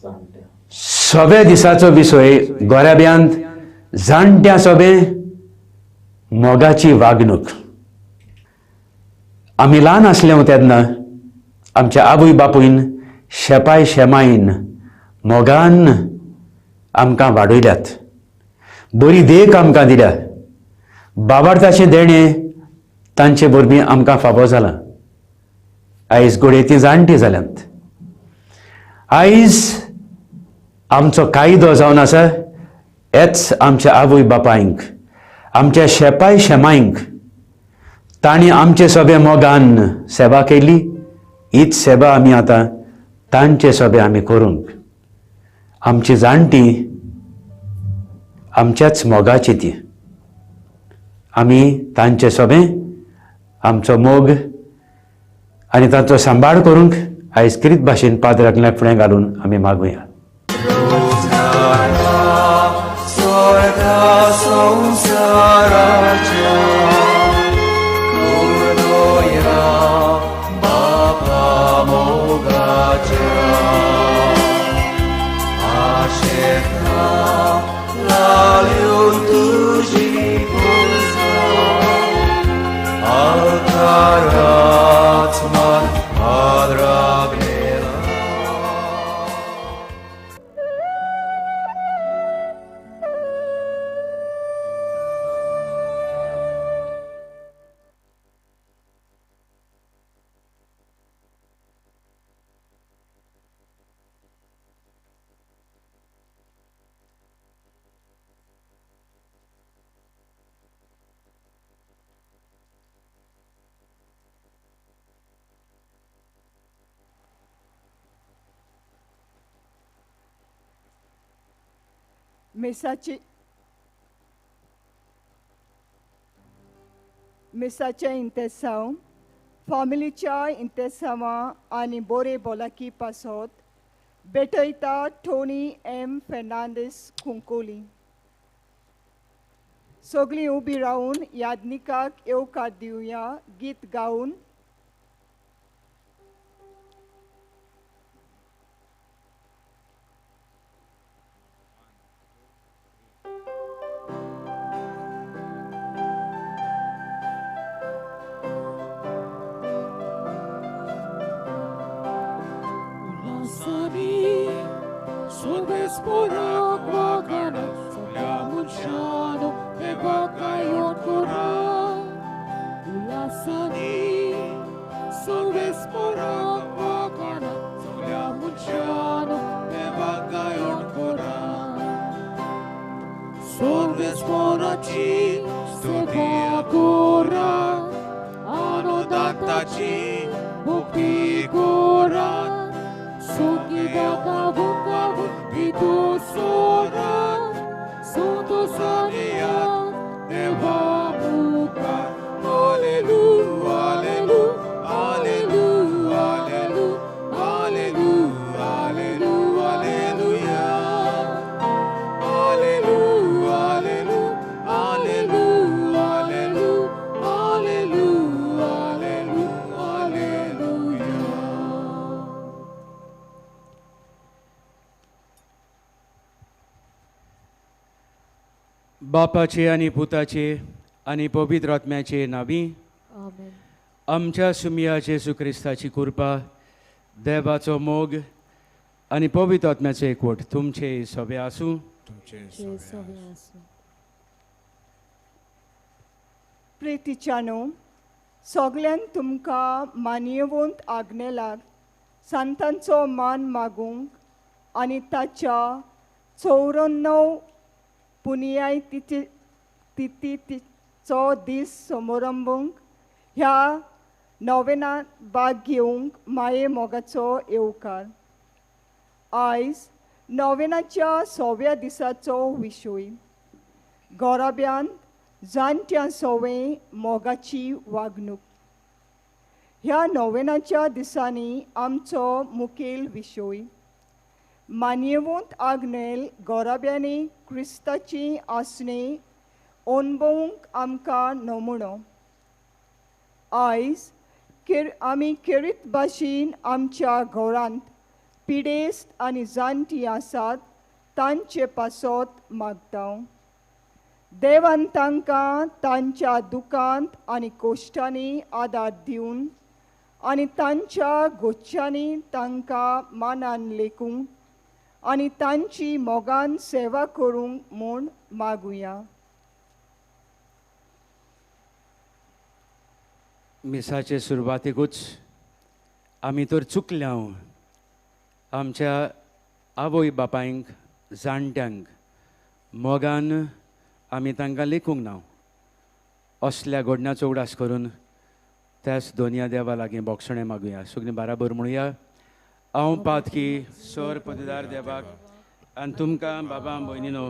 सव्या दिसाचो विशय गोराब्यांत जाणट्या सोबे मोगाची वागणूक. आमी ल्हान आसले तेन्ना आमच्या आवय बापूयन शेपाय शेमायन मोगान आमकां वाडयल्यात, बरी देख आमकां दिल्या, बाबार्थाचें देणें तांचे वरवीं आमकां फावो जालां. आयज घडये तीं जाणटीं जाल्यांत. आयज आमचो कायदो जावन आसा हेच आमच्या आवय बापायंक, आमच्या शेपाय शेमायंक तांणी आमचे सोबे मोगान सेवा केली, हीच सेवा आमी आतां तांचे सोबे आमी करूंक. आमची जाणटी आमच्याच मोगाची ती, आमी तांचे सोबे आमचो मोग आनी तांचो सांबाळ करूंक आयज क्रीत भाशेन पाद्राक फुडें घालून आमी मागुया. मिसाचें इंतेसांव, फामिलीच्या इंतेसांवां आनी बोरे बोलाकी पासत भेटयता टोनी एम फेर्नांदीस कुंकोली. सगळीं उबी रावन यादनिकाक येवकार दिवया गीत गावन. बापाचे आनी पुताचे आनी पवित्र आत्म्याचे नावी आमच्या सुमिया जेजू क्रिस्ताची कृपा, देवाचो मोग आनी पवित्र आत्म्याचो एकवट तुमचे सभे आसूं. प्रितीच्यानो, सगल्यांक तुमकां मानयेवंत आग्नेलाक सांतांचो मान मागूंक आनी ताच्या 94 पुनियाय तिथीचो दीस समारंभूंक ह्या नोवेनांत भाग घेवंक माये मोगाचो येवकार. आयज नोवेनाच्या 6व्या दिसाचो विशय गोराब्यांत जाणट्यां सोवे मोगाची वागणूक. ह्या नोवेनाच्या दिसांनी आमचो मुखेल विशय मानयेवंत आग्नेल गोराब्यांनी क्रिस्ताची आसणे अणभवूंक आमकां नमुनो. आयज आमी खेरीत भाशेन आमच्या घरांत पिडेस्त आनी जाणटी आसात तांचे पासत मागता. देवान तांकां तांच्या दुकांत आनी कोश्टांनी आदार दिवन आनी तांच्या गोच्यांनी तांकां मानान लेखूंक आनी तांची मोगान सेवा करूंक म्हूण मागुया. मिसाचे सुरवातेकूच आमी तर चुकल्या. आमच्या आवय बापायंक जाणट्यांक मोगान आमी तांकां लेखूंक ना. असल्या घडण्याचो उगडास करून त्याच दोनया देवा लागीं बोगसणें मागुया. सगळीं बाराबर म्हणुया. हांव पातकी सर पददार देवाक आनी तुमकां बाबा भयणीनो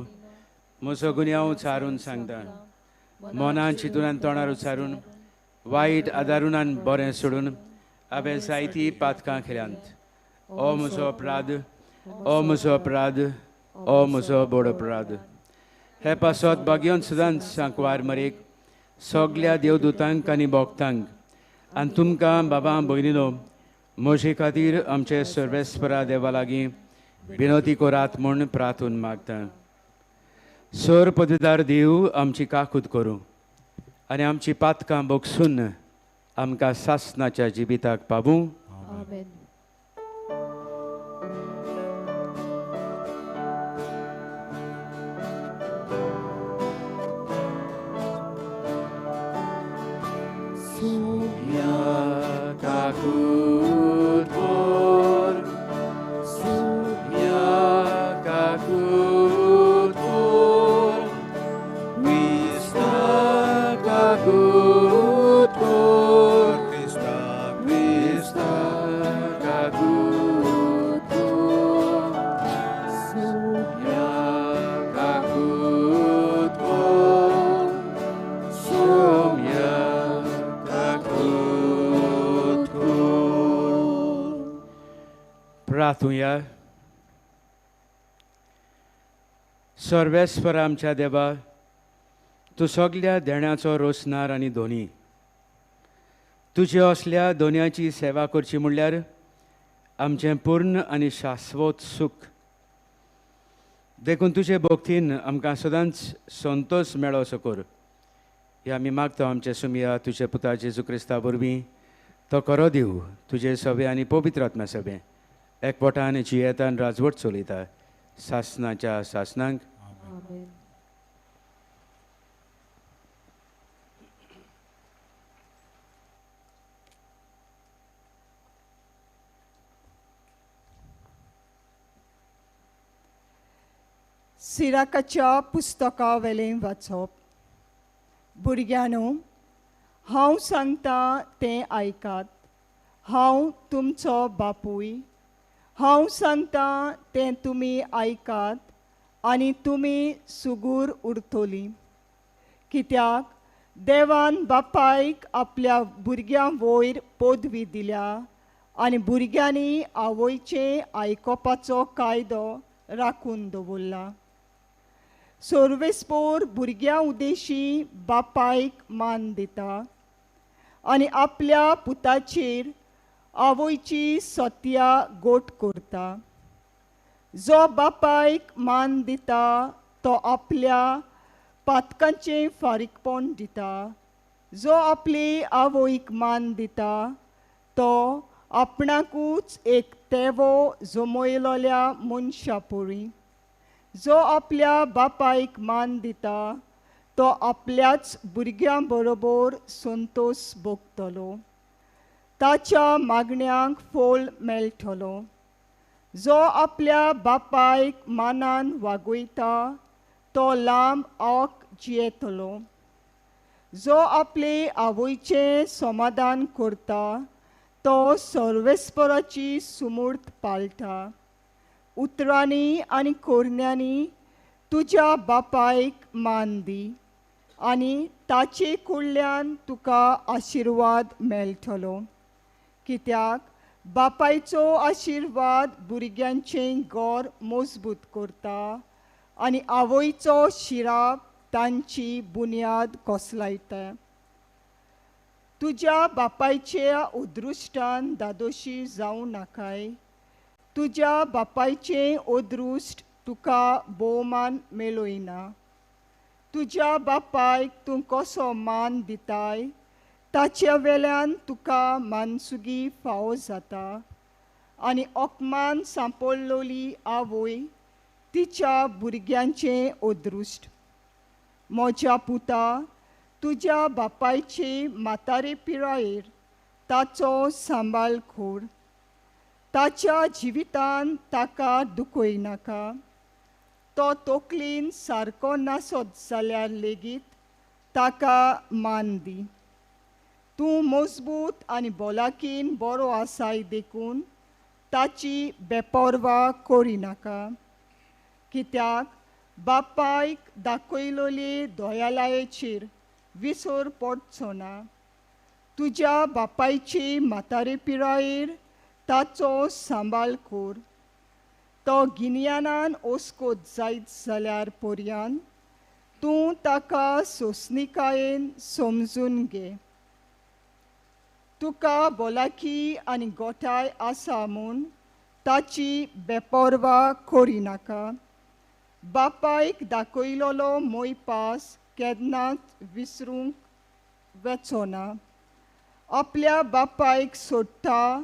म्हजो गुन्यांव उच्चारून सांगता. मनान चिंतून आनी तोंडार उच्चारून वायट आदारून आनी बरें सोडून हांवें जायतीं पातकां केल्यांत. ओ म्हजो अपराध, ओ म्हजो अपराध, ओ म्हजो बोड अपराध. हे पासत भाग्योन सदांच सांकवार मरेक सगल्या देवदूतांक आनी भक्तांक आनी तुमकां बाबा भयणीनो म्हजे खातीर आमचे सर्वेस्परा देवा लागीं विनोती कोरात म्हूण प्रार्थून मागता. सर पदवीदार देव आमची काकूत करूं आनी आमची पातकां बगसून आमकां सासनाच्या जिविताक पावूं. आमेन. प्रार्थुया. सर्वेस्पर आमच्या देवा, तूं सगल्या देण्याचो रोसनार आनी धोनी. तुजे असल्या दोनयाची सेवा करची म्हणल्यार आमचें पूर्ण आनी शाश्वत सूख. देखून तुजे भक्तीन आमकां सदांच संतोश मेळो असो कर. हे आमी मागता आमचे सुमिया तुजे पुता जेजू क्रिस्ता वरवीं. तो करो दिव तुजे सभे आनी पवित्र आत्मा सभे एकवटान जियेतान राजवट चलयता सासनाच्या सासनांक. आमेन. सिराकाच्या पुस्तका वेलें वाचप. भुरग्यांनो, हांव सांगता तें आयकात. हांव तुमचो बापूय. हांव सांगता तें तुमी आयकात आनी तुमी सुगूर उरतलीं. कित्याक देवान बापायक आपल्या भुरग्यां वयर पदवी दिल्या आनी भुरग्यांनी आवयचें आयकोपाचो कायदो राखून दवरला. सर्वेस्पोर भुरग्यां उदेशी बापायक मान दिता आनी आपल्या पुताचेर आवयची सत्या गोट करता. जो बापायक मान दिता तो आपल्या पातकांचें फारीकपण दिता. जो आपली आवयक मान दिता तो आपणाकूच एक तेवो जमयलोल्या मनशा परी. जो आपल्या बापायक मान दिता तो आपल्याच भुरग्यां बरोबर संतोश भोगतलो. ताच्या मागण्यांक फळ मेळटलो. जो आपल्या बापायक मानान वागयता तो लांब आक जियेतलो. जो आपले आवयचें समाधान करता तो सर्वेस्पराची सुमूर्त पाळटा. उतरांनी आनी कोरण्यांनी तुज्या बापायक मान दी आनी ताचे कडल्यान तुका आशिर्वाद मेळटलो. कित्याक बापायचो आशिर्वाद भुरग्यांचें गोर मजबूत करता आनी आवयचो शिराप तांची बुन्याद कोसलायता. तुज्या बापायच्या उदृश्टान दादोशी जावं नाकाय, तुज्या बापायचें अदृश्ट तुका भोवमान मेळयना. तुज्या बापायक तूं कसो मान दिताय ताचे वेल्यान तुका मानसुगी फावो जाता. आनी अकमान सांपडलोली आवय तिच्या भुरग्यांचें अदृश्ट. म्हज्या पुता, तुज्या बापायचे म्हातारे पिरायेर ताचो सांबाळ कर. ताच्या जिवितान ताका दुखयनाका. तो तकलेन सारको नासत जाल्यार लेगीत ताका मान दी. तूं मजबूत आनी भलायकेन बरो आसाय देखून ताची बेपर्वा करिनाका. कित्याक बापायक दाखयलोले दयालायेचेर विसर पडचो ना. तुज्या बापायचे म्हातारे पिरायेर ताचो सांबाळ कर. तो गिन्यानान ओस्कोत जायत जाल्यार पर्यान तूं ताका सोंसणीकायेन समजून घे. तुका भलायकी आनी गोठाय आसा म्हूण ताची बेपर्वा करिनाका. बापायक दाखयलोलो मोयपास केन्नाच विसरूंक वचो ना. आपल्या बापायक सोडटा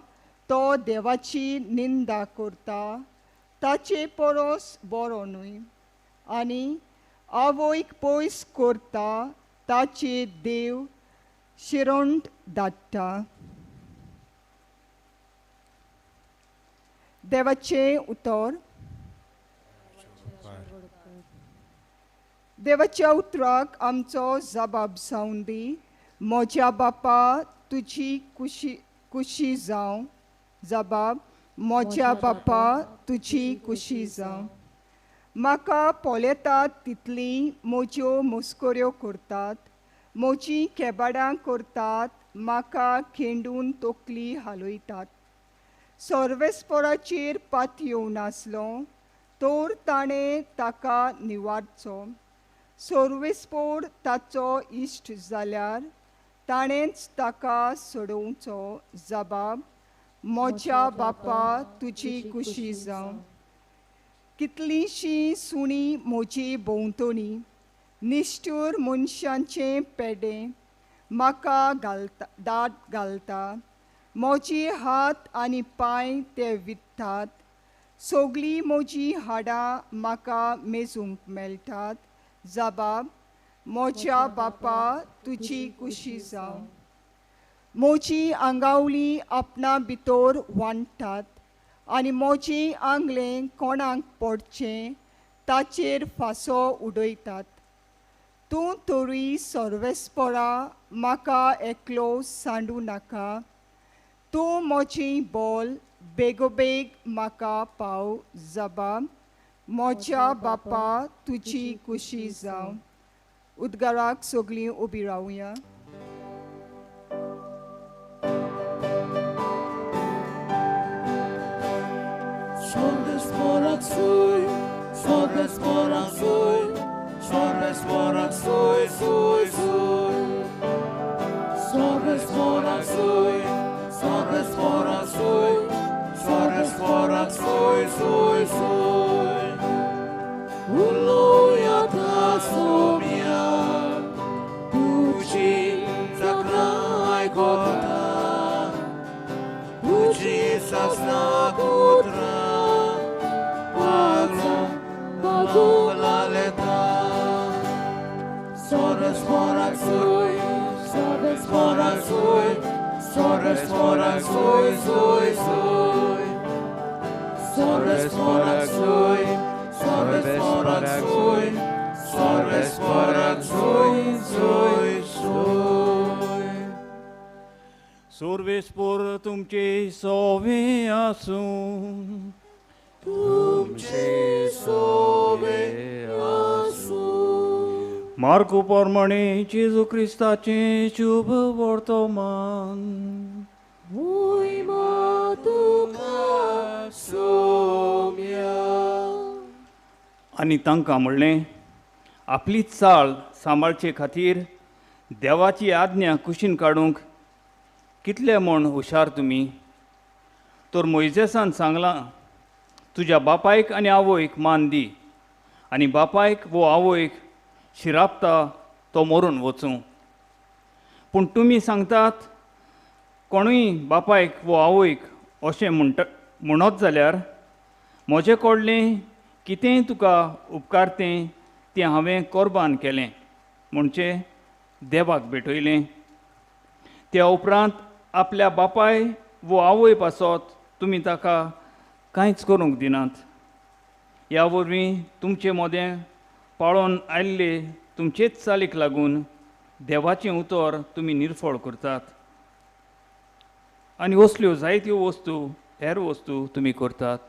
तो देवाची निंदा करता, ताचे परस बरो न्हय. आनी आवयक पयस करता ताचे देव शिरंट धाडटा. देवाचें उतर. देवाच्या उतराक आमचो जबाब जावन दी. म्हज्या बापा तुजी कुशी कुशी जावं. जबाब, म्हज्या बापा तुजी कुशी जावं. म्हाका पळयतात तितली म्हज्यो मस्कऱ्यो करतात, म्हजीं केबाडां करतात, म्हाका खेंडून तकली हालयतात. सर्वेस्पराचेर पातयेवन नासलो तर ताणें ताका निवारचो. सर्वेस्पोर ताचो इश्ट जाल्यार ताणेंच ताका सोडोवचो. जबाब, म्हज्या बापा तुजी कुशी जावं. कितलींशीं सुणीं म्हजी भोंवतणी, निश्ठूर मनशांचें पेडें म्हाका घालता, दाट घालता. म्हजी हात आनी पांय ते वित्तात. सगळीं म्हजीं हाडां म्हाका मेजूंक मेळटात. जबाब, म्हज्या बापा तुजी कुशी जावं. म्हजी आंगावली आपणा भितर वांट्टात आनी म्हजी आंगलें कोणाक पडचें ताचेर फांसो उडयतात. तूं तरी सर्वेस्परा म्हाका एकलो सांडू नाका. तूं म्हजी बोल बेगोबेग म्हाका पाव. जबाब, म्हज्या बापा तुजी कुशी जावं. उद्गाराक सगळीं उबी रावया. सर्वेस्पोर तुमचे सोवे आसूं. तुमचे सोवे आसूं. मार्कू प्रमाणे जेजू क्रिस्ताचें शुभ वर्तमान. मोहिमा तुका सोम्या. आनी तांकां म्हणलें, आपली चाल सांबाळचे खातीर देवाची आज्ञा कुशीन काडूंक कितले म्हूण हुशार तुमी. तर मोयजेसान सांगलां, तुज्या बापायक आनी आवयक मान दी आनी बापायक वो आवयक शिरापता तो मरून वचूं. पूण तुमी सांगतात कोणूय बापायक वो आवयक अशें म्हणत जाल्यार म्हजे कडलें कितेंय तुका उपकारतें तें हांवें कोर्बान केलें म्हणचे देवाक भेटयलें. त्या उपरांत आपल्या बापाय वो आवय पासत तुमी ताका कांयच करूंक दिनात. ह्या वरवीं तुमचे मदें पाळोन आयिल्ले तुमचेच चालीक लागून देवाचें उतर तुमी निर्फळ करतात आनी असल्यो जायत्यो वस्तू हेर वस्तू तुमी करतात.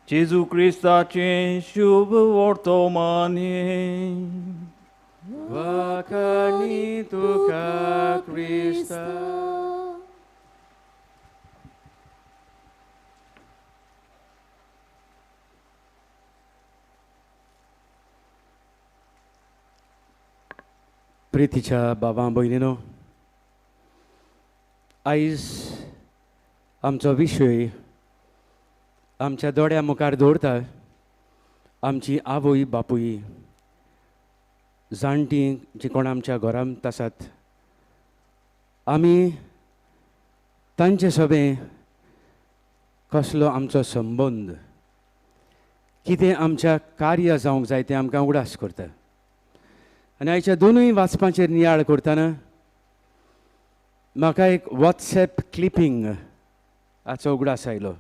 जेजू क्रिस्ताचें शुभ वर्तमान. वाखाणी तुका क्रिस्ता. प्रितीच्या बाबा भयणीनो, आयज आमचो विशय आमच्या दोळ्या मुखार दवरता आमची आवय बापूय जाणटीं जी कोण आमच्या घरांत आसात, आमी तांचे सभें कसलो आमचो संबंद, कितें आमच्या कार्य जावंक जाय तें आमकां उगडास करता. आनी आयच्या दोनूय वाचपाचेर नियाळ करतना म्हाका एक वॉट्सएप क्लिपींग हाचो उगडास आयलो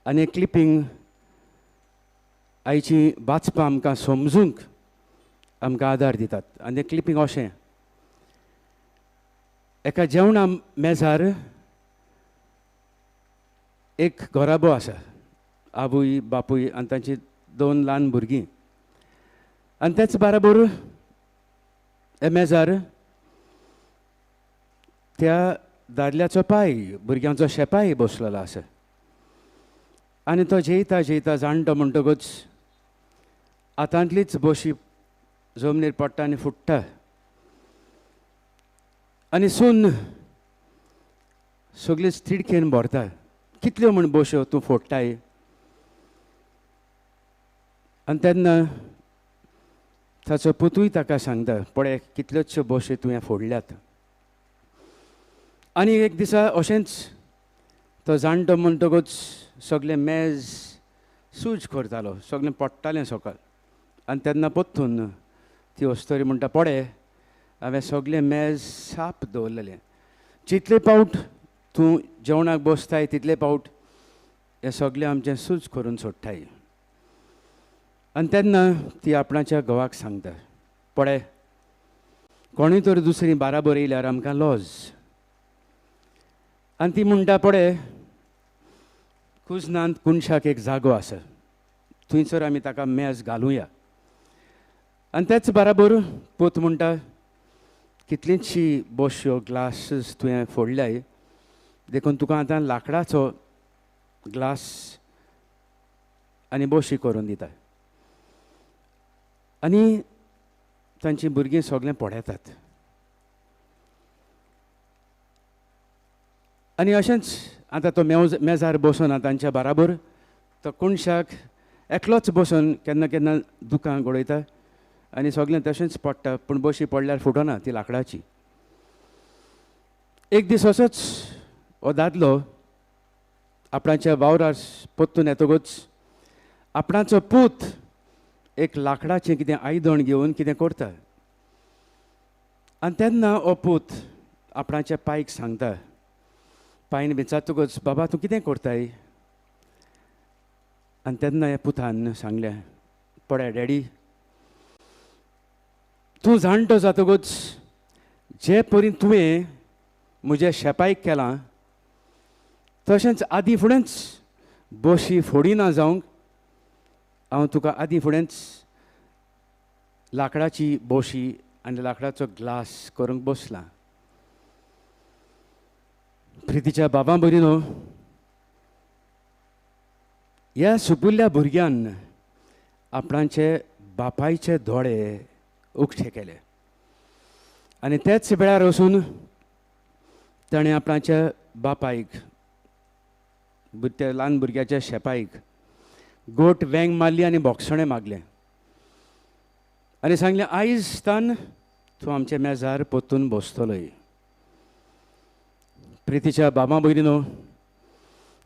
आनी क्लिपींग आयची वाचपां आमकां समजूंक आमकां आदार दितात. आनी तें क्लिपींग अशें, एका जेवणा मेजार एक घराबो आसा, आवय बापूय आनी तांची दोन ल्हान भुरगीं, आनी तेच बराबर हे मेजार त्या दादल्याचो पाय, भुरग्यांचो शेपाय बसलेलो आसा. आनी तो जेयता जेयता जाणटो म्हणटकूच हातांतलीच बशी जमनीर पडटा आनी फुट्टा आनी सून सगळीच तिडकेन भरता, कितल्यो म्हण बश्यो तूं फोडटाय. आनी तेन्ना ताचो पुतूय ताका सांगता, पळय कितल्योचश्यो बश्यो तुवें फोडल्यात. आनी एक दिसा अशेंच तो जाणटो म्हणटकूच सगळें मेज सूज करतालो, सगळें पडटालें सकाळ. आनी तेन्ना परतून ती अस्तोरी म्हणटा, पळय हांवें सगळें मेज साप दवरलेलें, जितले पावट तूं जेवणाक बसताय तितले पावट हें सगळें आमचें सूज करून सोडटाय. आनी तेन्ना ती आपणाच्या घोवाक सांगता, पळय कोणूय तर दुसरी बाराबर येयल्यार आमकां लॉज. आनी ती म्हणटा, पळय कुजनांत कुनशाक एक जागो आसा, थंयसर आमी ताका मेज घालुया. आनी तेच बराबर पूत म्हणटा, कितलींचशी बश्यो ग्लासीस तुवें फोडल्याय देखून तुका आतां लांकडाचो ग्लास आनी बशी करून दिता. आनी तांचीं भुरगीं सगळें पळयतात. आनी अशेंच आतां तो मेजार बसून तांच्या बराबर तो कोणशाक एकलोच बसून केन्ना केन्ना दुकां गळयता आनी सगळें तशेंच पडटा, पूण बशी पडल्यार फुटना ती लांकडाची. एक दीस असोच हो दादलो आपणाच्या वावरार परतून येतकूच आपणाचो पूत एक लांकडाचें कितें आयदण घेवन कितें करता. आनी तेन्ना हो पूत आपणाच्या पायक सांगता, पायन विचारतकूच, बाबा तूं कितें करताय? आनी तेन्ना ह्या पुतान सांगलें, पळय डॅडी, तूं जाणटो जातकूच जे परी तुवें म्हज्या शेपायक केलां तशेंच आदीं फुडेंच बशी फोडिना जावंक हांव तुका आदीं फुडेंच लांकडाची बशी आनी लांकडाचो ग्लास करूंक बसलां. प्रितीच्या बाबा भयणीनो, ह्या सुपुल्ल्या भुरग्यान आपणाचे बापायचे दोळे उक्ते केले आनी त्याच वेळार वचून ताणें आपणाच्या बापायक त्या ल्हान भुरग्याच्या शेपायक गोट वेंग मारली आनी बोगसणें मागलें आनी सांगलें, आयज तान तूं आमच्या मेजार परतून बसतलोय. प्रितीच्या बाबा भयणीनो,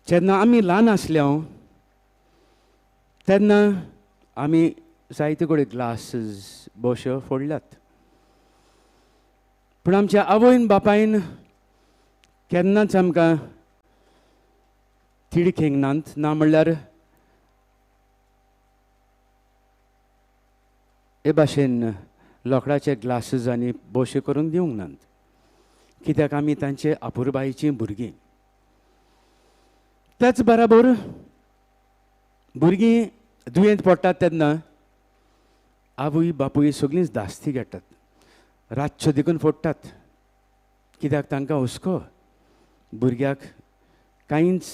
जेन्ना आमी ल्हान आसले तेन्ना आमी जायते कडेन ग्लासीस बोश्यो फोडल्यात, पूण आमच्या आवयन बापायन केन्नाच आमकां तिडकेंक नात, ना म्हणल्यार हे भाशेन लोकडाचे ग्लासीस आनी बोश्यो करून दिवंक नात, कित्याक आमी तांचे अपुरबायेचीं भुरगीं. त्याच बराबर भुरगीं दुयेंत पडटात तेन्ना आवय बापूय सगळींच धास्ती घेतात, रातच्यो देखून फोडटात, कित्याक तांकां हुस्को भुरग्याक कांयच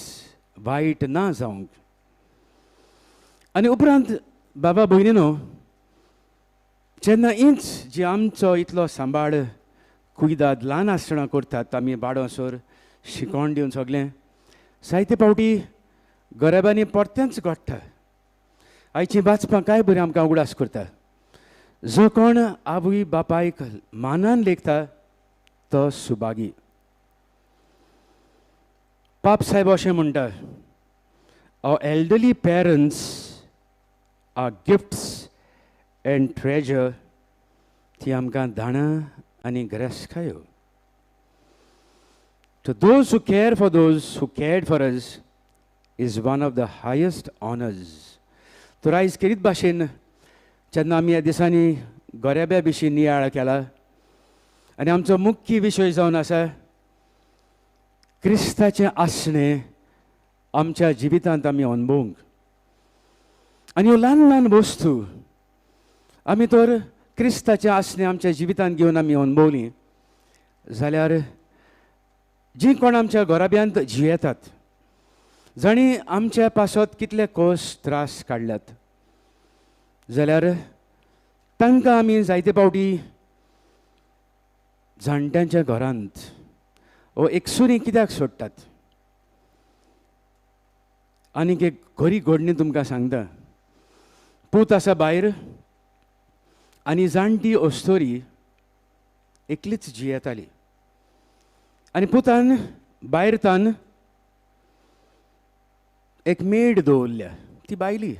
वायट ना जावंक. आनी उपरांत बाबा भयणीनो, जेन्ना इंच जी आमचो इतलो सांबाळ कुयदाद ल्हान आसतना करतात आमी बाडोसर शिकोण दिवन सगळें, जायते फावटी गरिबांनी परतेंच घडटा. आयची वाचपां काय बरी आमकां उगडास करता, जो कोण आवय बापायक मानान लेखता तो सुभागी. पाप साहेब अशें म्हणटा, our elderly parents are gifts and treasure, ती आमकां दाणां आनी ग्रेसकायो. To those who care for those who cared for us is one of the highest honours. तर आयज खेरीत भाशेन जेन्ना आमी ह्या दिसांनी गोरेब्या विशीं नियाळ केला आनी आमचो मुख्य विशय जावन आसा क्रिस्ताचें आसणें आमच्या जिवितांत आमी अणभवूंक, आनी ह्यो ल्हान ल्हान वस्तू आमी तर क्रिस्ताचें आसणें आमच्या जिवितांत घेवन आमी अणभवलीं जाल्यार जीं कोण आमच्या घराब्यांत जियेतात, जांणी आमच्या पासत कितले कश्ट त्रास काडल्यात, जाल्यार तांकां आमी जायते फावटी जाणट्यांच्या घरांत ओ एकसुरी कित्याक सोडटात. आनीक एक खरी घडणी तुमकां सांगता. पूत आसा भायर आनी जाणटी अस्तोरी एकलीच जियेताली आनी पुतान भायर तान एक मेड दवरल्या, ती बायली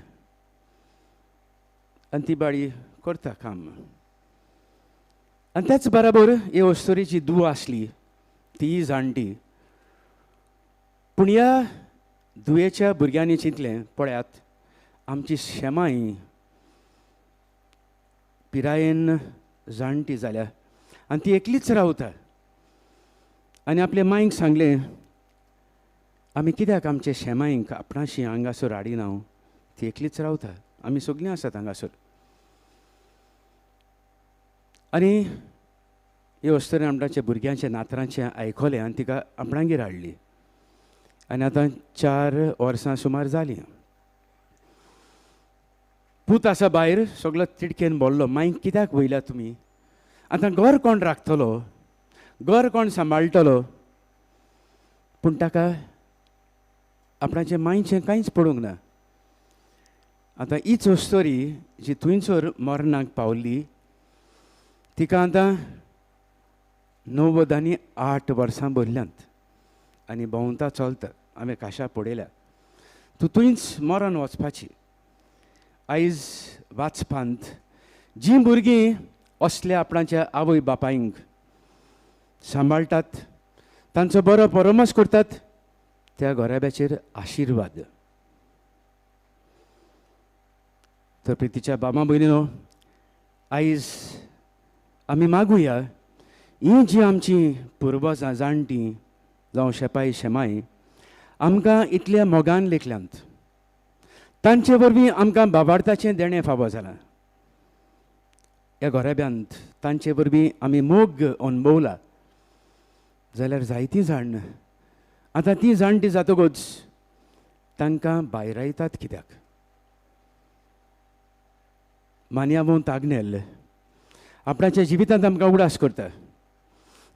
आनी ती बाळी करता काम. आनी त्याच बराबर हे अस्तोरेची धूव आसली, ती जाणटी. पूण ह्या धुवेच्या भुरग्यांनी चिंतलें, पळयात आमची शेमाई पिरायेन जाणटी जाल्या आनी ती एकलीच रावता. आनी आपले मांयक सांगलें, आमी कित्याक आमचे शेमाईंक आपणाशी हांगासर हाडिना, ती एकलीच रावता, आमी सगळीं आसात हांगासर. आनी हे अस्तुरेन आपणाच्या भुरग्यांच्या नातरांचें आयकलें आनी तिका आपणागेर हाडली. आनी आतां 4 वर्सां सुमार जालीं. पूत आसा भायर, सगलो तिडकेन बोल्लो, मांय कित्याक वयल्या तुमी, आतां घर कोण राखतलो, घर कोण सांबाळटलो. पूण ताका आपणाचें मांयचें कांयच पडूंक ना. आतां हीच अस्तोरी जी थंयसर मरणाक पावली, तिका आतां 98 वर्सां भरल्यांत आनी भोंवता चलता, हांवें काशा पळयल्या. तूं थंयच मरण वचपाची. आयज वाचपांत जीं भुरगीं असल्या आपणाच्या आवय बापायंक सांबाळटात, तांचो बरो परामर्श करतात, त्या घराब्याचेर आशिर्वाद. तर प्रितीच्या बाबा भयणीनो, आयज आमी मागुया, ही जी आमची पुर्वजां जाणटीं जावं शेपाय शेमाय आमकां इतल्या मोगान लेखल्यांत, तांचे वरवीं आमकां बाबार्थाचें देणें फावो जालां. ह्या घराब्यांत तांचे वरवीं आमी मोग अणभवला. जाल्यार जायतीं जाण आतां तीं जाणटीं जातकूच तांकां भायरायतात कित्याक. मान्यावोन तागनेल आपणाच्या जिवितांत आमकां उगडास करता.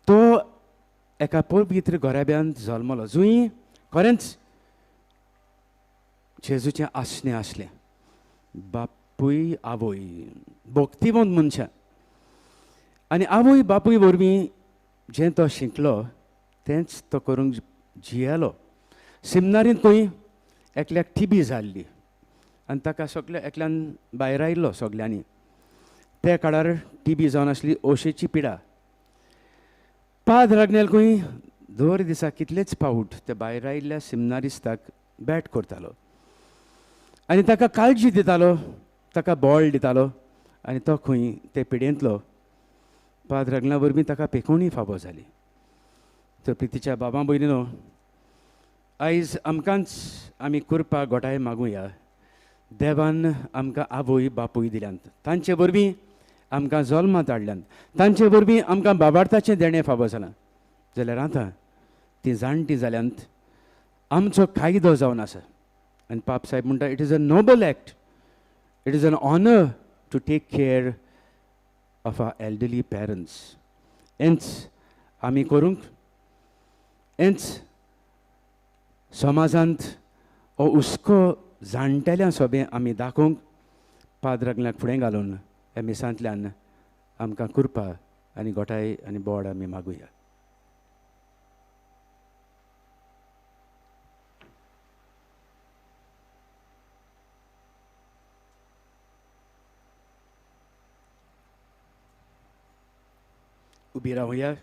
तो एका पवित्र घराब्यांत जल्मलो, जंय खरेंच जेजूचें आसणें आसलें. बापूय आवय भक्तिवंत मनशां आनी आवय बापूय वरवीं जें तो शिकलो तेंच तो करूंक जियेलो. सिमनारींत खंय एकल्याक टिबी जाल्ली आनी ताका सगल्या एकल्यान भायर आयिल्लो सगल्यांनी. त्या काळार टिबी जावन आसली ओशेची पिडा. पाद रागनेल खंय दर दिसा कितलेच पावट ते भायर आयिल्ल्या सिमनारिस्ताक बॅट करतालो आनी ताका काळजी दितालो, ताका बॉल दितालो आनी तो खंय ते पिडेंतलो पाद रागना वरवीं ताका पेकोवणी फावो जाली. तर प्रितीच्या बाबा भयणीनो, आयज आमकांच आमी कुरपा गोठाय मागुया. देवान आमकां आवय बापूय दिल्यांत, तांचे वरवीं आमकां जल्मांत हाडल्यांत, तांचे वरवीं आमकां बाबार्थाचें देणें फावो जालां. जाल्यार आतां तीं जाणटीं जाल्यांत, आमचो कायदो जावन आसा. आनी पाप साहेब म्हणटा, it is a noble act, it is an honour to take care of our elderly parents. हेंच आमी करूंक, हेंच समाजांत हो हुस्को जाणटेल्या सोबें आमी दाखोवंक पाद्रागल्याक फुडें घालून ह्या मिसांतल्यान आमकां कुरपा आनी गोठाय आनी बोड आमी मागुया. उबी रावया.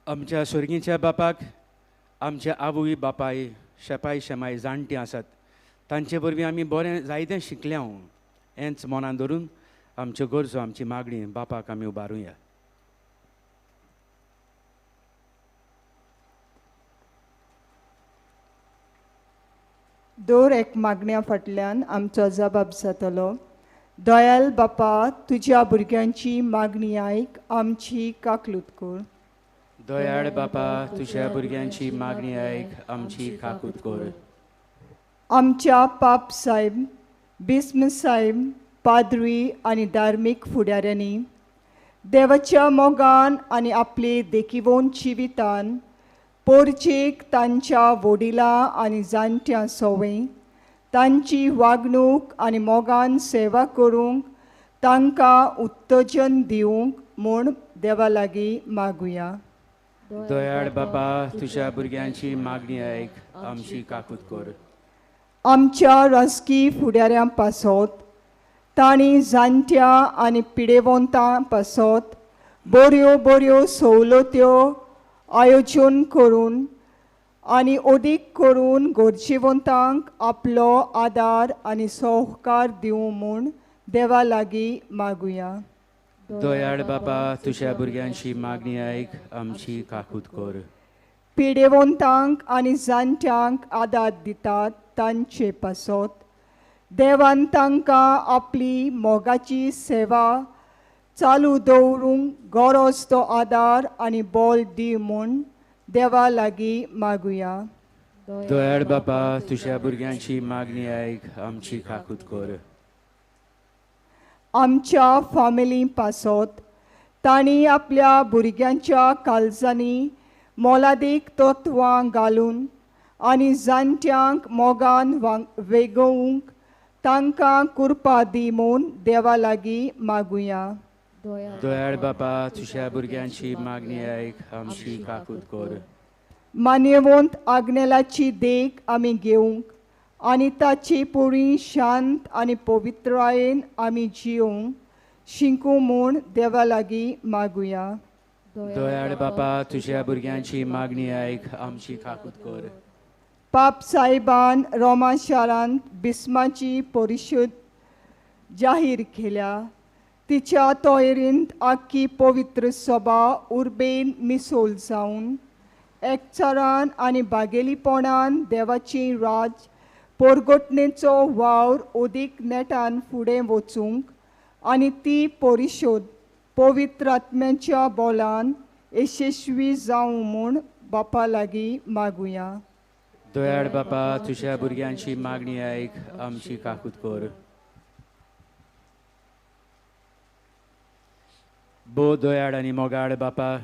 आमच्या स्वर्गीच्या बापाक आमच्या आवय बापाय शेपाय शेमाय जाणटीं आसात, तांचे वरवीं आमी बरें जायतें शिकल्या. हेंच मनान धरून आमच्यो गरजो आमची मागणी बापाक आमी उबारुया. दर एक मागण्या फाटल्यान आमचो जबाब जातलो. दयाल बापा, तुज्या भुरग्यांची मागणी आयक, आमची काकलूत कर. दयाळ बापा, तुज्या भुरग्यांची मागणी आयक, आमची काकूत कर. आमच्या पाप साहेब, बिस्म साहेब, पाद्री आनी धार्मीक फुडाऱ्यांनी देवाच्या मोगान आनी आपले देखिवोन जिवितान पोरचेक तांच्या वडिलां आनी जाणट्यां सोवें तांची वागणूक आनी मोगान सेवा करूंक तांकां उत्तेजन दिवंक म्हूण देवा लागीं मागुया. दयाळ बापा, तुज्या भुरग्यांची मागणी आयक, आमची काकूत कर. आमच्या राजकी फुडाऱ्यां पासत तांणी जाणट्या आनी पिडेवंतां पासत बऱ्यो बऱ्यो सवलत्यो आयोजन करून आनी अदीक करून गरजेवंतांक आपलो आदार आनी सहकार दिवं म्हूण देवा लागीं मागुया. दयाळ बापा, तुज्या भुरग्यांची मागणी आयक, आमची काकूत कर. पिडेवंतांक आनी जाणट्यांक आदार दितात तांचे पासत देवान तांकां आपली मोगाची सेवा चालू दवरूंक गरज तो आदार आनी बळ दी म्हूण देवा लागीं मागुया. दयाळ बापा, तुज्या भुरग्यांची मागणी आयक, आमची काकूत कर. आमच्या फामिली पासत तांणी आपल्या भुरग्यांच्या काळजांनी मोलादीक तत्वां घालून आनी जाणट्यांक मोगान वेगोवंक तांकां कुरपा दी म्हूण देवा लागीं मागुया. दयाळ बापा, तुज्या भुरग्यांची मागणी आयक, आमची काकूत कर. मान्यवंत आग्नेलाची देख आमी घेवंक आनी ताची पुरी शांत आनी पवित्रायेन आमी जियोंक शिकूं म्हूण देवा लागीं मागुया. दयाळ बापा, तुज्या भुरग्यांची मागणी आयक, आमची काकूत कर. पाप साहेबान रोमा शारांत बिस्माची परिशद जाहीर केल्या. तिच्या तोयरींत आख्खी पवित्र सभा उर्बेन मिसोल जावन एकचारान आनी बागेलीपणान देवाची राज पोरगोटणेचो वावर अदीक नेटान फुडें वचूंक आनी ती परिशद पवित्र आत्म्याच्या बोलान यशस्वी जावं म्हूण बापा लागीं मागुया. दयाळ बापा, तुज्या भुरग्यांची मागणी आयक, आमची काकूत कर. भोव दयाळ आनी मोगाळ बापा,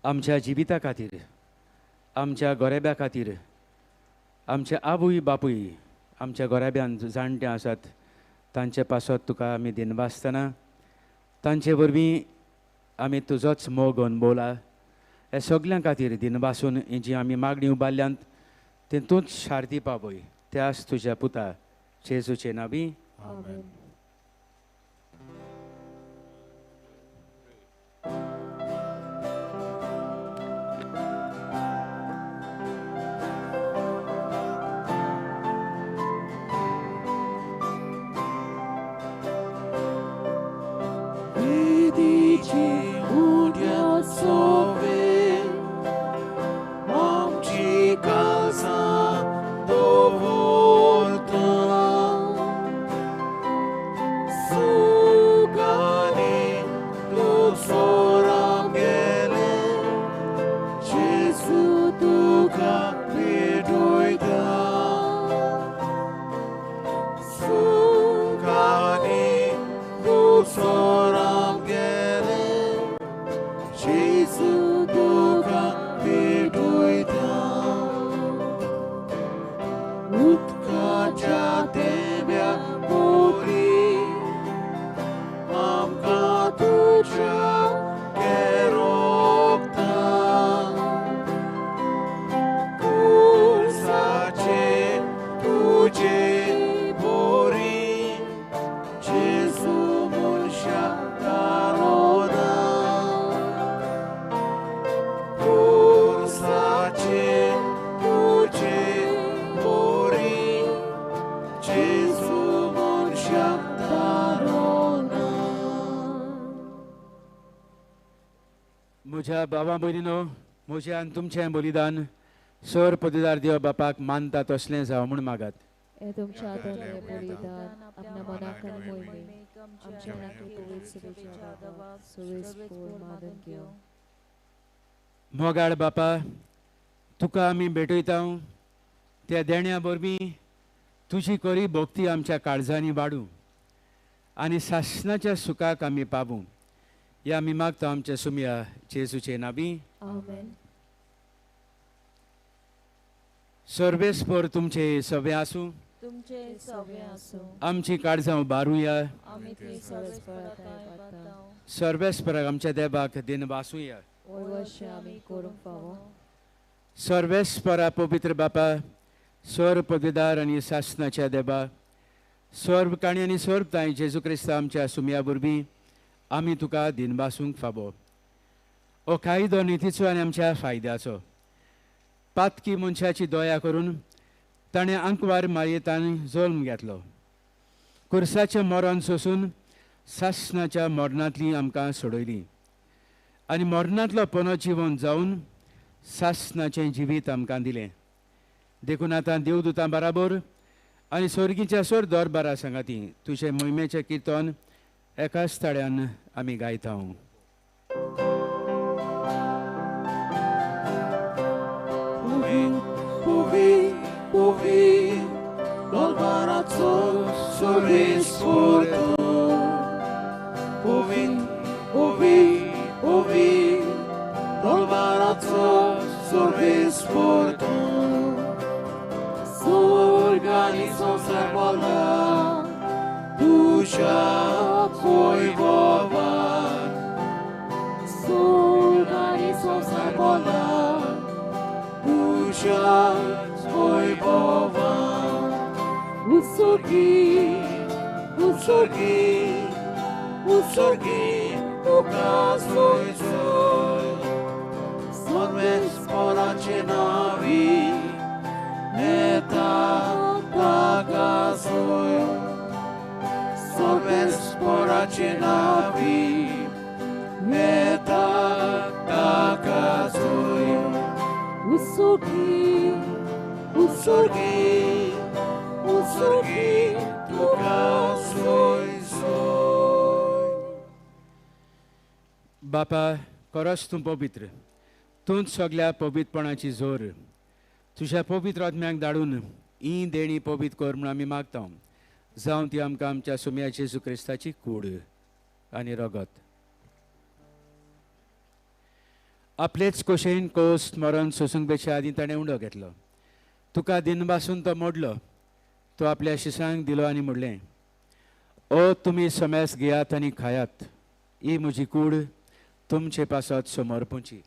आमच्या जिविता खातीर, आमच्या गोरेब्या खातीर, आमचे आवय बापूय आमच्या घराब्यान जाणटे आसात तांचे पासत तुका आमी दिनवासतना तांचे वरवीं आमी तुजोच मोग अणभवला. हे सगल्यां खातीर दिनवासून ही जी आमी मागणी उबारल्यांत ते तूंच शारदी पावय त्याच तुज्या पुता जेजूचे नांवी आमेन. म्हज्या बाबा भयणीनो, म्हजें आनी तुमचें बलिदान सर पदवीदार देव बापाक मानता तसलें जावं म्हूण मागात. तुमच्या हातांतलें बलिदान आपल्या मनाक आनी मोहिमेक आमच्या मानून घेवं. मोगाळ बापा, तुका आमी भेटयता त्या देण्या वरवीं तुजी खरी भक्ती आमच्या काळजांनी वाडूं आनी सासणाच्या सुखाक आमी पावूं. या आमी मागता आमच्या सुमया जेजूचे नांवी आमेन. सर्वेस्पर तुमचे सवे आसूं, तुमचे सवे आसूं. आमची काळजां उबारुया, आमी ती सर्वेस्पराक सर्वेस्पराक आमच्या देवाक दिनवासुया. वयवशें आमी करूंक फावो. सर्वेस्परा पवित्र बापा, स्वर पदवीदार आनी सासणाच्या देवा, सर्व काणी आनी सर्व तांय जेजू क्रिस्ता आमच्या सुमया वरवीं आमी तुका दिनवासूंक फावो. हो कायदो नितीचो आनी आमच्या फायद्याचो. पातकी मनशाची दया करून ताणें आंकवार मायेतान जल्म घेतलो. कुर्साचें मरण सोसून सासणाच्या मरणांतली आमकां सोडयली आनी मरणांतलो पनो जिवन जावन सासणाचें जिवीत आमकां दिलें. देखून आतां देवदूतां बराबर आनी स्वर्गीच्या सोर दरबारा सांगाती तुजें मोहिमेचें किर्तन एकाच ताळ्यान आमी गायता. बापा, खरोच तूं पवित्र, तूंच सगल्या पवित्रपणाची जोर. तुज्या पवित्र आत्म्याक धाडून ही देणी पवित्र कर म्हूण आमी मागता. जावं ती आमकां आमच्या सुमया जेजू क्रिस्ताची कूड आनी रगत. आपलेच कोशेन कोस मरण सोसूंक बेच्या आदीं ताणें उंडो घेतलो. तुका दिनभासून तो मोडलो, तो आपल्या शिसांक दिलो आनी म्हणलें, ओ तुमी समेस घेयात आनी खायात, ही म्हजी कूड तुमचे पासत समर्पूची.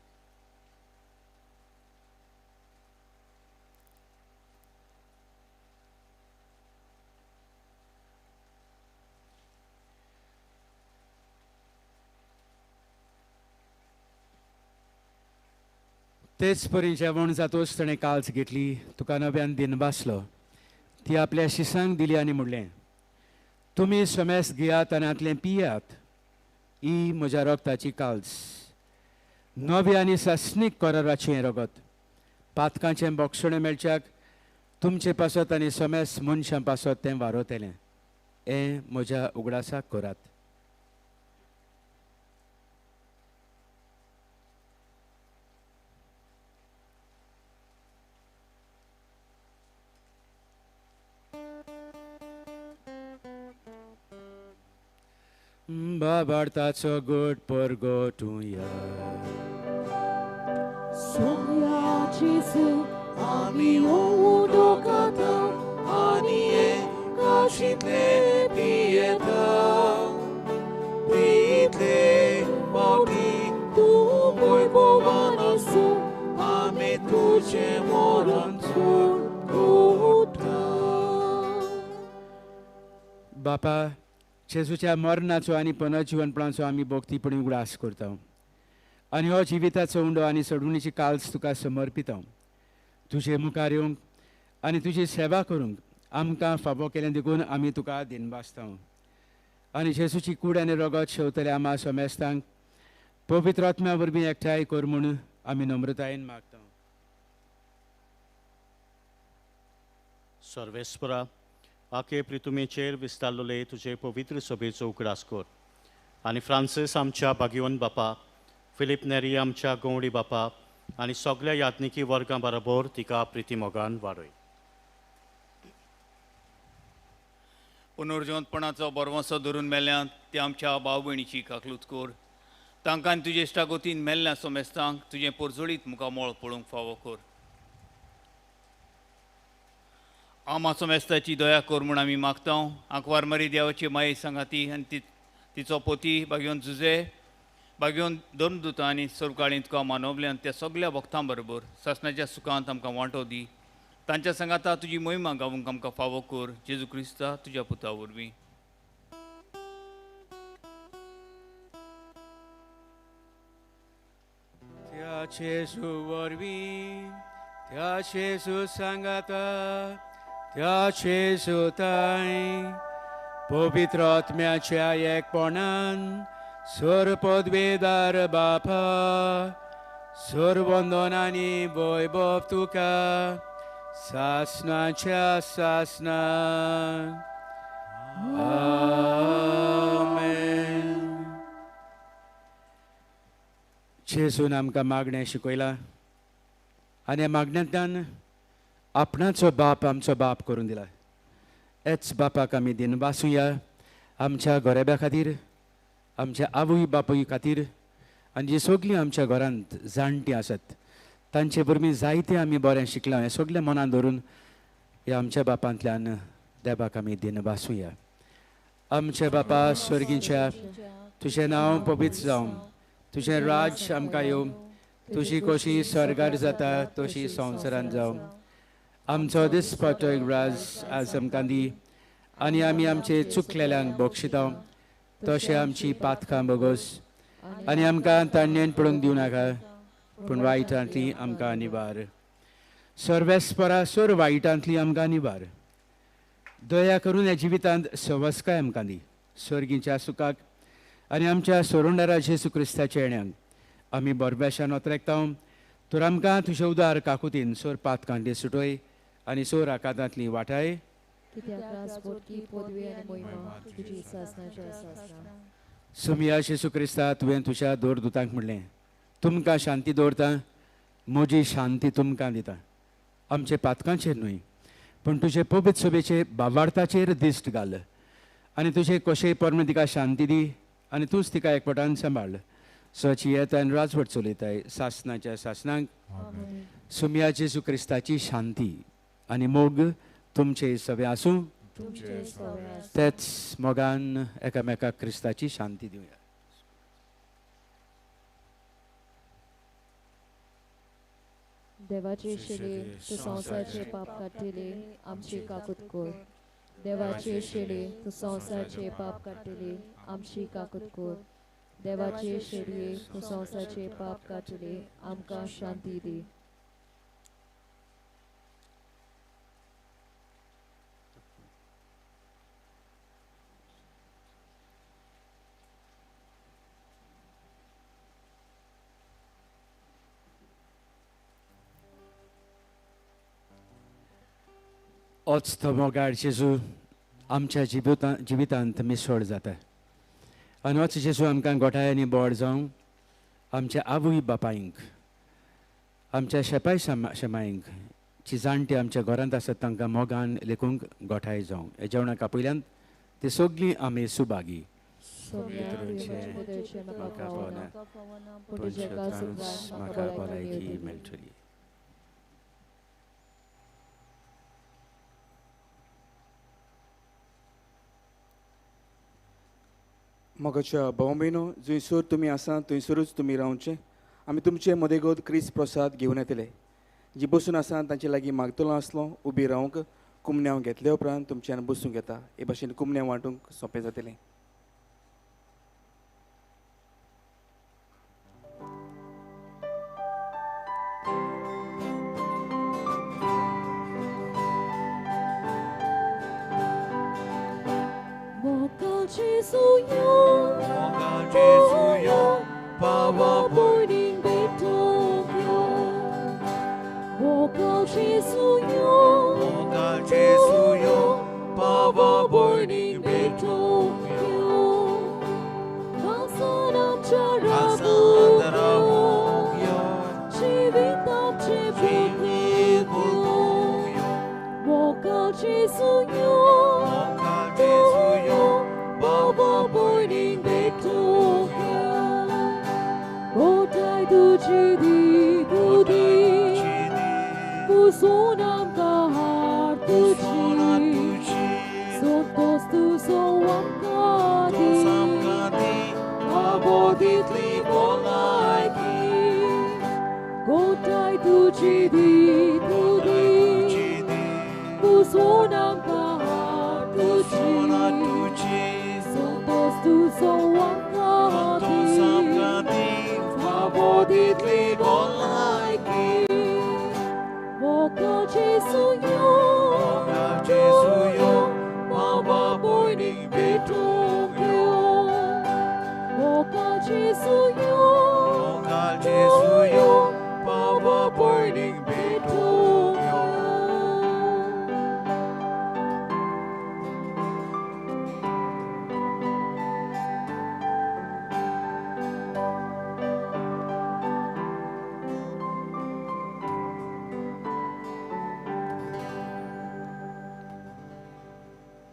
तेच परी जेवण जातोच ताणें काल्स घेतली, तुका नव्यान दिनभासलो, ती आपल्या शिसांक दिली आनी म्हणलें, तुमी समेस घेयात आनी हांतलें पियात, ही म्हज्या रगताची काल्स, नवी आनी सासणीक कराराचें रगत, पातकांचें बोगसणें मेळच्याक तुमचे पासत आनी समेस मनशां पासत तें वारोतलें. हें म्हज्या उगडासाक करात. बाबार्थाचो गोड परगटुया. सोम्या जेजू आमी उदकांत आनी काशींतले पियेता, पियेतले फावटी तूं वैभवान आसूं, आमी तुजें मरण सोडटा. बापा, जेजूच्या मरणाचो आनी पुनर्जिवनपणाचो आमी भक्तीपणी उगडास करता आनी हो जिविताचो उंडो आनी सोडवणीची काल्स तुका समर्पिता. तुजे मुखार येवंक आनी तुजी सेवा करूंक आमकां फावो केलें देखून आमी तुका दिनभासता. आनी जेजूची कूड आनी रगत शेवतले आमा समेस्तांक पवित्र आत्म्या वरवीं एकठांय कर म्हूण आमी नम्रतायेन मागता. सर्वेस्परा, आखे प्रितुमेचेर विस्तारलेले तुजे पवित्र सभेचो उगडास कर आनी फ्रांसीस आमच्या भाग्यवन बापा, फिलीप नेरी आमच्या गवळी बापा आनी सगळ्या याज्ञिकी वर्गां बरोबर तिका प्रितीमोगान वाडय. पुनर्जिवंतपणाचो बरवंसो धरून मेल्यांत ते आमच्या भाव भयणीची काकलूत कर. तांकां तुजे इश्टागोतीन मेल्ल्या सोमेस्तांक तुजें पोरजोळीत मुखामळ पळोवंक फावो कर. आमा सोमेस्ताची दया कर म्हूण आमी मागता. आंकवार मारी देवाची माये सांगाती आनी तिचो पोती बागेवन जुजे बागेवन धर्मदुतां आनी सर्वकाळीं तुका मानवल्यान त्या सगल्या भक्तां बरोबर सासणाच्या सुखांत आमकां वांटो दी. तांच्या सांगाता तुजी महिमा गावूंक आमकां फावो कर. जेजू क्रिस्ता तुज्या पुता वरवीं. त्या जेजू वरवीं, त्या जेजू सांगाता, त्या जेजू ताय पवित्र आत्म्याच्या एकपणान सर पदवेदार बापा, सर वंदन आनी वैभव तुका सासणाच्या सासणाक. आमेन. जेजून आमकां मागणें शिकयलां आनी ह्या मागण्यांतल्यान आपणाचो बाप आमचो बाप करून दिला. हेच बापाक आमी दिनभासुया आमच्या गोरेब्या खातीर, आमच्या आवय बापूय खातीर आनी जी सगळीं आमच्या घरांत जाणटीं आसात तांचे वरवीं जायतें आमी बरें शिकलां. हें सगळें मनान धरून ह्या आमच्या बापांतल्यान देवाक आमी दिनभासुया. आमच्या बापा स्वर्गीच्या, तुजें नांव पवित्र जावं, तुजें राज्य आमकां येवं, तुजी कशी स्वर्गार जाता तशी संवसारांत जावं. आमचो दिसपट्टो राज आज आमकां दी आनी आमी आमचे चुकलेल्यांक बक्षिता तशें आमची पातकां बोगस आनी आमकां ताणेन पडूंक दिवं नाका, पूण वायटांतली आमकां निवार. सर्वेस्परा सर वायटांतली आमकां निवार. दया करून ह्या जिवितांत सवस्काय आमकां दी. सर्गीच्या सुखाक आनी आमच्या सोरुंडारा जेजू क्रिस्ताच्या येण्याक आमी बरबेशान ओतरेकता. तर आमकां तुजे उदार काकुतीन सोर पातकांतली सुटय आनी सोर आकांतांतली वाटाय. सुमिया जेजू क्रिस्ता, तुवें तुज्या दोर दुतांक म्हणलें, तुमकां शांती दवरता, म्हजी शांती तुमकां दिता. आमचे पातकांचेर न्हय पूण तुजे पवित्र सभेचे बावार्थाचेर दिश्ट घाल आनी तुजे कशेय परमे तिका शांती दी आनी तूंच तिका एकवटान सांबाळ. स्वची येता आनी राजवट चलयताय सासणाच्या सासणाक. सुमिया जेजू क्रिस्ताची शांती आनी मोग तुमचे सवे आसूं. तेच मोगान एकामेकाक क्रिस्ताची शांती दिवया. देवाचे शेले तूं संवसाराचे पाप काडटले आमची काकूत कर. देवाचे शेले तूं संवसाराचे पाप काडटले आमची काकूत कर. देवाचे शेले तूं संवसाराचे पाप काडटले आमकां शांती दी. ओच तो मोगाळ जेजू आमच्या जिवितांत मिसळ जाता आनी ओच जेजू आमकां गोठाय आनी बोड जावं आमच्या आवय बापायंक, आमच्या शेपाय शेमायंक, जी जाणटी आमच्या घरांत आसात तांकां मोगान लेखूंक गोठाय जावं. ह्या जेवणाक आपयल्यान ती सगळीं आमी सुभागी. म्हाका भलायकी मेळटली. मोगाच्या भाव भयणो, जंयसर तुमी आसा थंयसरूच तुमी रावचें. आमी तुमचे मदेगोद क्रिस्त प्रसाद घेवन येतले. जी बसून आसा तांचे लागीं मागतलो आसलो उबी रावंक कुमन्यांव घेतले उपरांत तुमच्यान बसूंक येता. हे भाशेन कुमन्यांव वांटूंक सोंपें जातलें.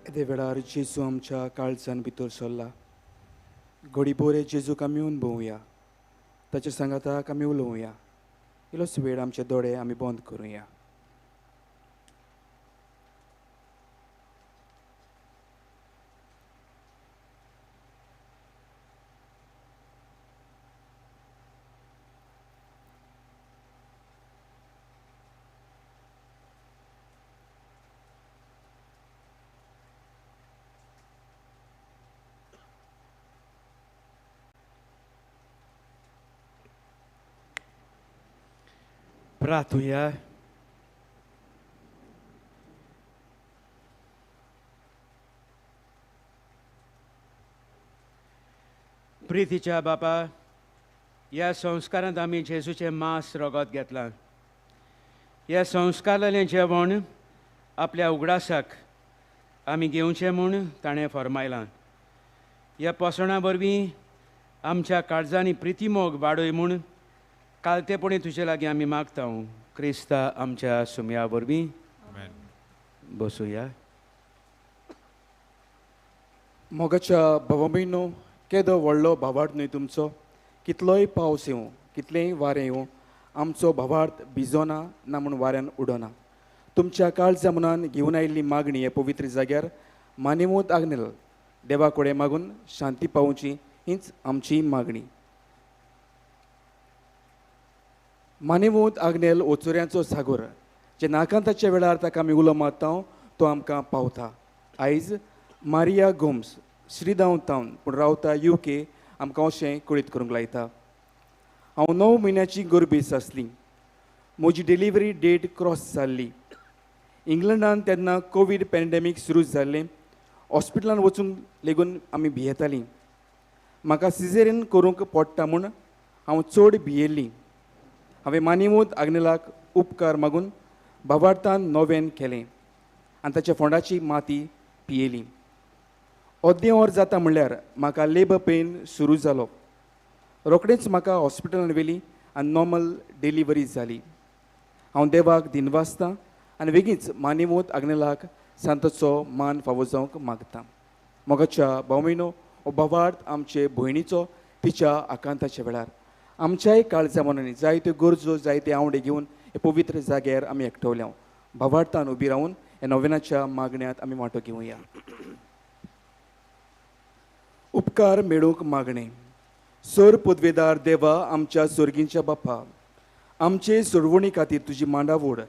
येदे वेळार जेजू आमच्या काळजान भितर सरला. घडी बोरे जेजूक आमी अनुभवया, ताच्या सांगाताक आमी उलोवया. इल्लोसो वेळ आमचे दोळे आमी बंद करुया. प्रार्थुया. प्रितीच्या बापा, ह्या संस्कारांत आमी जेजूचें मांस रगत घेतलां. ह्या संस्कारांतलें जेवण आपल्या उगडासाक आमी घेवचें म्हूण ताणें फर्मायलां. ह्या पोसणां वरवीं आमच्या काळजांनी प्रितीमोग वाडय म्हूण कालतेपणी तुजे लागीं आमी मागता. क्रिस्ता आमच्या सुमया वरवीं. बसुया. मोगाच्या भावा भयणो, केदो व्हडलो भावार्थ न्हय तुमचो. कितलोय पावस येवं, कितलेंय वारें येवं, आमचो भावार्थ भिजोना ना म्हूण वाऱ्यान उडोना. तुमच्या काळजा मनान घेवन आयिल्ली मागणी हे पवित्र जाग्यार मानेवंत आग्नेल देवा कडेन मागून शांती पावोवची हीच आमची मागणी. मानेवंत आग्नेल ओचोऱ्यांचो सागोर जे नाकांताच्या वेळार ताका आमी उलो मारता तो आमकां पावता. आयज मारिया गोम्स श्रीदांव तावन पूण रावता UK आमकां अशें कळीत करूंक लायता. हांव 9 म्हयन्याची गर्भेस आसली. म्हजी डिलिव्हरी डेट क्रॉस जाल्ली. इंग्लंडान तेन्ना कोवीड पॅन्डेमीक सुरू जाल्लें. हॉस्पिटलान वचूंक लेगून आमी भियेतालीं. म्हाका सिजेरीन करूंक पडटा म्हूण हांव चड भियेल्ली. हांवें मानेवंत आग्नेलाक उपकार मागून भावार्थान नोवेन केलें आनी ताच्या फोंडाची माती पियेली. अर्दें वर जाता म्हणल्यार म्हाका लेबर पेन सुरू जालो. रोखडेंच म्हाका हॉस्पिटलान व्हेली आनी नॉर्मल डिलिव्हरी जाली. हांव देवाक दिनवासतां आनी वेगींच मानेवंत आग्नेलाक सांताचो मान फावो जावंक मागता. मोगाच्या भाव-भयणो हो भावार्थ आमचे भयणीचो तिच्या आकांताच्या वेळार आमच्याय काळजा मनांनी जायत्यो गरजो जायते आंवडे घेवन हे पवित्र जाग्यार आमी एकठवल्या. भावार्थान उबी रावन ह्या नोवेनाच्या मागण्यांत आमी वांटो घेवया. उपकार मेळूंक मागणें. सर पदवेदार देवा आमच्या सोर्गींच्या बापा, आमचे सोडवणी खातीर तुजी मांडावड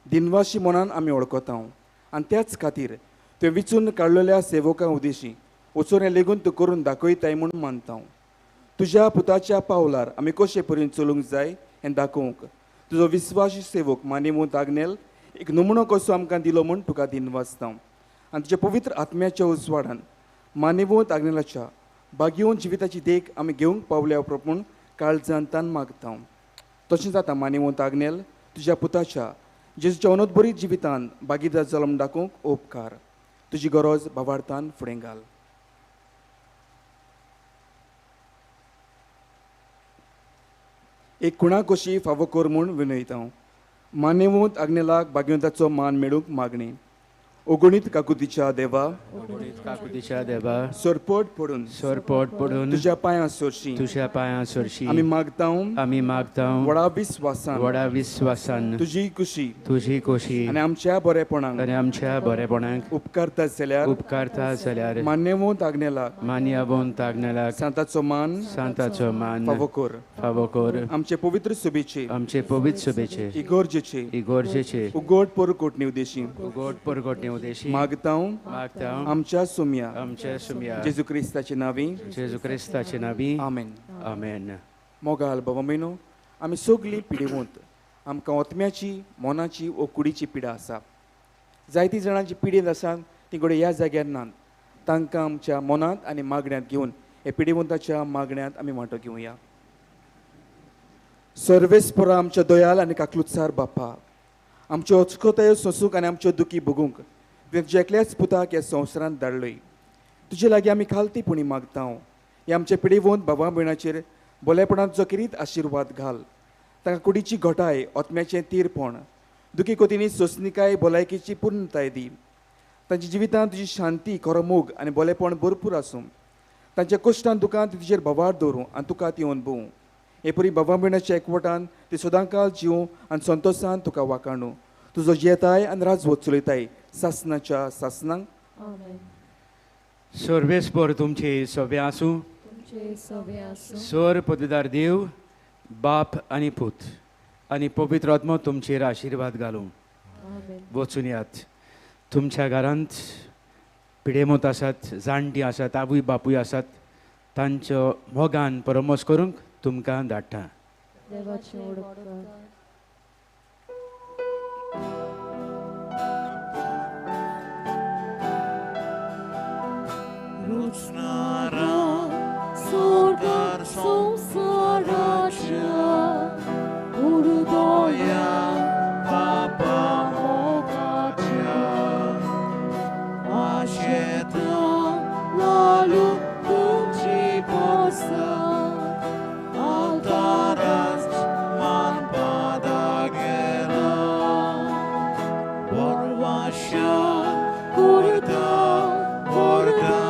दिनवाशी मनान आमी वळखता आनी त्याच खातीर तुवें विचून काडलेल्या सेवकां उदेशी वचोन लेगून तूं करून दाखयताय म्हूण मानता. तुज्या पुताच्या पावलार आमी कशे परीन चलूंक जाय हें दाखोवंक तुजो विस्वासी सेवक मानेवंत आग्नेल एक नमुनो कसो आमकां दिलो म्हूण तुका दिनवासता. आनी तुज्या पवित्र आत्म्याच्या उजवाडान मानेवंत आग्नेलाच्या भाग्यवंत जिविताची देख आमी घेवंक पावल्या म्हूण काळजान तान मागता. तशेंच आतां मानेवंत आग्नेल तुज्या पुताच्या जेजूच्या अनोदबरीत जिवितान भागीदार जालो म्हूण दाखोवंक उपकार. तुजी गरज भावार्थान फुडें घाल. एक खुणा कशी फावो कर म्हूण विनयता. मानेवंत आग्नेलाक भाग्यवंताचो मान मेळूंक मागणी. ओगणीत काकुतीच्या देवा, काकुतीच्या देवा, सरपट पडून, सरपट पडून तुज्या पांयां सरशी, तुज्या पांयां सरशी आमी मागता, आमी मागता व्हडा विस्वासान, व्हडा विस्वासान तुजी कुशी, तुजी कुशी आनी आमच्या बरेपणाक, आनी आमच्या बरेपणाक उपकारता जाल्यार, उपकारता जाल्यार मान्यवंत आग्नेलाक, मान्यवंत आग्नेलाक सांताचो मान, सांताचो मान फावो कर, फावो कर. आमचे पवित्र सभेचे, आमचे पवित्र सभेचे इगोर्जेचे, इगोर्जेचे उगोट परकोटणी उदेशी, उगोट परकोटणी उदेशी मागता, मागता आमच्या सुम्या, आमच्या सुम्या जेजू क्रिस्ताचे नावी, जेजू क्रिस्ताचे नावी. आमेन. आमेन. मोगाल भाव-भयणो, आमी सगळीं पिडेवंत. आमकां ओतम्याची मनाची वो कुडीची पिडा आसा. जायती जाणांची पिडेंत आसा ती घडये ह्या जाग्यार नात. तांकां आमच्या मनांत आनी मागण्यांत घेवन हे पिडेवंताच्या मागण्यांत आमी वांटो घेवया. सर्वेस्परा आमच्या दयाल आनी काकलुत्सार बापा, आमच्यो अचकतायो सोंसूंक आनी आमच्यो दुखी भोगूंक तुवें तुज्या एकल्याच पुताक ह्या संवसारांत धाडलय. तुजे लागीं आमी खालतीपणी मागता ह्या आमच्या पिडेवंत भावा भयणाचेर बोलेपणाचो खेरीत आशिर्वाद घाल. तांकां कुडीची घटाय, आत्म्याचें तीरपण, दुखी कोतींनी सोंसणीकाय, भलायकेची पूर्णताय दी. तांच्या जिवितांत तुजी शांती, खरो मोग आनी बोलेपण भरपूर आसूं. तांच्या कश्टान दुकान तुजेर भावार दवरूं आनी तुका ती अणभवूं. हे परी भावा भयणाच्या एकवटान ती सदांकाल जिवूं आनी संतोशान तुका वाखाणूं. तुजो जियेताय आनी राजवत चलयताय सासनाच्या सासनांक. सर्वेस्पर तुमचे सभे आसूं. सर पदवीदार देव बाप आनी पूत आनी पवित्र आत्मो तुमचेर आशिर्वाद घालूं. वचून यात. तुमच्या घरांत पिडेमोत आसात, जाणटी आसात, आवय बापूय आसात, तांचो मोगान परमोस करूंक तुमकां धाडटा. Kurda, kurda,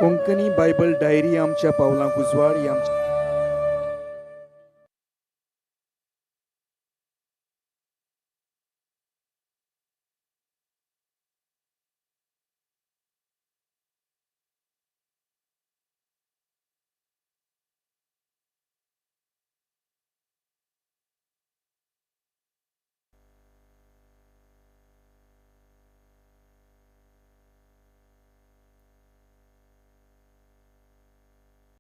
Konkani Bible diary आमच्या पावलांक उजवाड ही आमच्या